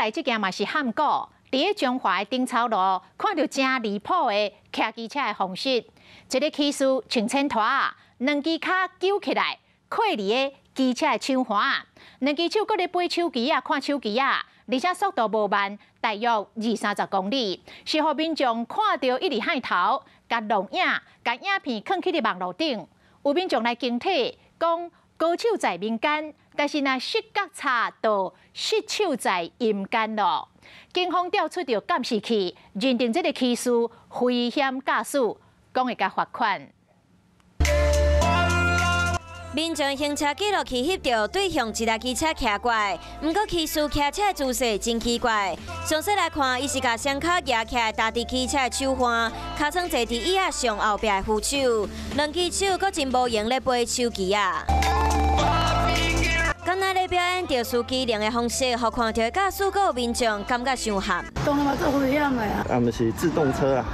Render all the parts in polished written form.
來這件嘛是罕故，佇咧彰化的頂草路看著誠離譜的騎機車的方式，一个騎士穿千拖，兩支跤揪起來，扣佇咧機車的手環，兩支手閣咧背手機仔，看手機仔，而且速度無慢，大約二三十公里，是予民眾看著一直害頭，共錄影，共影片囥去佇網路頂，有民眾來警惕，講高手在民間，但是若失覺察，就失手在陰間囉。警方調出著監視器，認定這个騎士危險駕駛，講會共罰款。民眾行車記錄器翕著對向一台機車騎過來，毋過騎士騎車姿勢真奇怪。詳細來看，伊是共雙跤舉起來踏佇機車的手環，尻川坐佇椅仔上後壁的扶手，兩支手閣真無閒咧背手機仔。敢若咧表演特殊技能的方式，予看著駕駛閣民眾感覺傷譀。當然嘛，足危險的啊！啊，毋是自動車啊，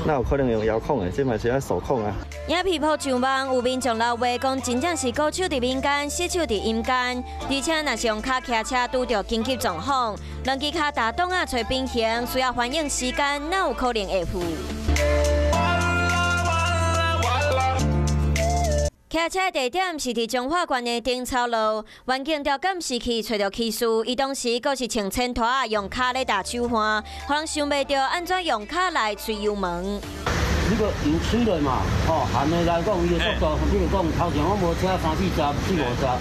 哪有可能用遙控的？這嘛是愛手控啊。影片鋪上網，有民眾留話講，真正是高手佇民間，失手佇陰間。而且若是用跤騎車拄著緊急狀況，兩支跤踏擋仔揣平衡，需要反應時間，哪有可能會赴？騎車地點是佇彰化縣的頂草路，員警調監視器揣著騎士，伊當時閣是穿千拖仔，用跤咧踏手環，予人想袂著按怎用跤來催油門。你閣油催落嘛，吼，按的來講，伊的速度，比如講頭前攏無車，三四十、四五十，啊，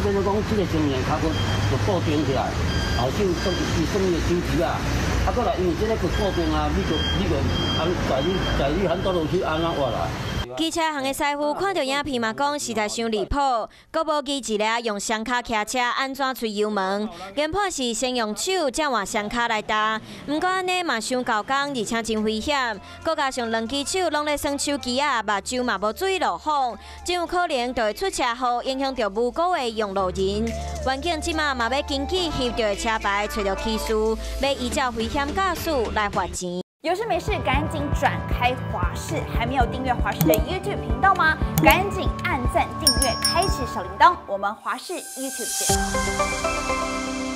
變做講這个情形，跤骨就固定起來，後手算伊算伊的手指仔，啊，閣來因為這个固定啊，你就按在你在你很多路去按怎活來。機車行的師傅看著影片嘛，講實在傷離譜，閣無記一个用雙跤騎車按怎催油門，研判是先用手才換雙跤來踏，毋過按呢嘛傷厚工，而且真危險，閣加上兩支手攏咧耍手機仔，目睭嘛無注意路況，真有可能就會出車禍，影響著無辜的用路人。員警這馬嘛欲根據翕著的車牌，揣著騎士，欲依照危險駕駛來罰錢。有事沒事，趕緊轉開華視，還沒有訂閱華視的 YouTube 頻道嗎？趕緊按讚、訂閱、開啟小鈴鐺，我們華視 YouTube 見。